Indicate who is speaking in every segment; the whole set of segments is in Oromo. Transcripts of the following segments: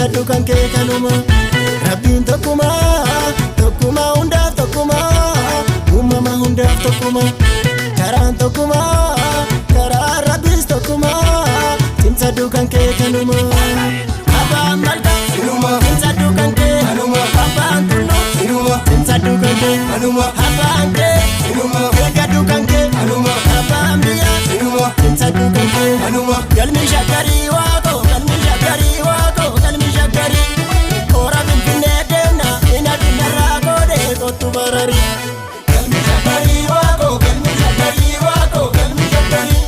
Speaker 1: Cimsadhu kan kee kanuma. Rabbiin tokkuma, tokkuma hundaaf tokkuma, uumama hundaaf tokkuma. Karaan tokkuma, karaan Rabbiis tokkuma. Cimsadhu kan kee kanuma. Abbaan malkaa,
Speaker 2: Sinuma.
Speaker 1: Cimsadhu kan kee,
Speaker 2: Kanuma.
Speaker 1: Abbaan tulluu,
Speaker 2: Sinuma.
Speaker 1: Cimsadhu kan kee,
Speaker 2: Kanuma.
Speaker 1: Abbaan kee,
Speaker 2: Sinuma.
Speaker 1: Eeggadhu kan kee,
Speaker 2: Kanuma.
Speaker 1: Abbaan biyyaa,
Speaker 2: Sinuma.
Speaker 1: Cimsadhu kan kee.
Speaker 2: Kanuma.
Speaker 1: Galmi shakkarii waaqoo, galmi shakkarii waaqoo, galmi shakkarii. Koora Finfinnee deemna, ina dinnarraa goodee kottu bararii.
Speaker 2: Galmi shakkarii waaqoo, galmi shakkarii waaqoo, galmi shakkarii.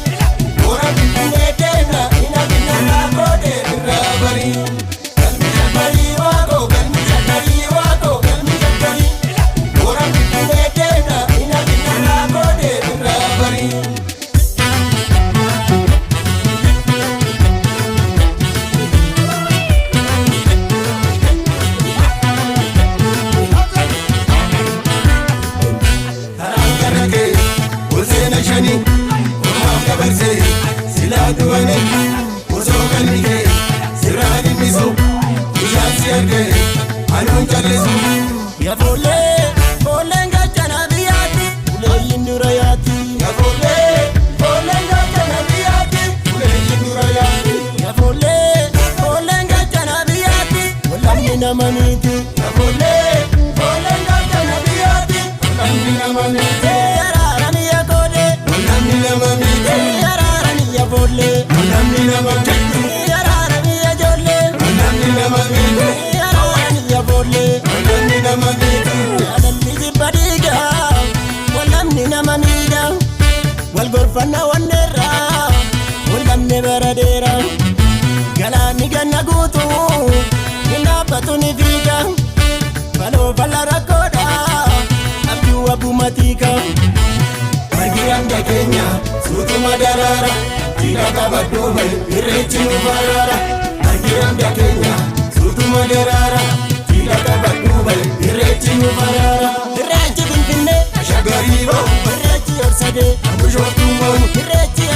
Speaker 2: Koora Finfinnee deemna, ina dinnarraa goodee irraa barii. Galmi shakkarii waaqoo, galmi shakkarii waaqoo, galmi shakkarii. Koora Finfinnee deemna, ina dinnarraa goodee irraa barii. Karaan gara kee ol seena shanii, ormaaf dabarsee silaa du'anii, osoo galmi kee sirraa dhimmisu, bishaan si argee anuun callisu.
Speaker 1: Yafoollee, foolleen gaachana biyyaatti, uleeyyiin dura yaatti.
Speaker 2: Yafoollee, foolleen gaachana biyyaatti, uleeyyiin dura yaatti.
Speaker 1: Yafoollee, foolleen gaachana biyyaatti, wallamni nama miti.
Speaker 2: Yafoollee, foolleen gaachana biyyaatti, wallamni nama miti.
Speaker 1: Yaraarani yakoodee,
Speaker 2: Wallamni nama miti.
Speaker 1: yaraarani yafoollee,
Speaker 2: Wallamni nama miti.
Speaker 1: yaraarani yajoollee,
Speaker 2: Wallamni nama miti.
Speaker 1: yaraarani yafoollee.
Speaker 2: Wallamni nama miti.
Speaker 1: Jaalalli jibba dhiigaa, wallamni nama miidha. Wal gorfanna wanneerraa, wallamni bara dheeraa. Galaanni ganna guutuu, hin dhaabbatu ni fiiga. Baloo fala rakkoodha, abjuu abbuma tiika.
Speaker 2: Margi hanga keenya suutuma daraara, jiidha qabadhuu bahi irreechi nu baraara. Margi hanga keenya suutuma daraara, jiidha qabadhuu bahi irreechi nu baraara.
Speaker 1: Irreechi Finfinnee,
Speaker 2: Shaggarii bahu,
Speaker 1: Irreechi Horsadee,
Speaker 2: Bishooftuu bahu,
Speaker 1: Irreechi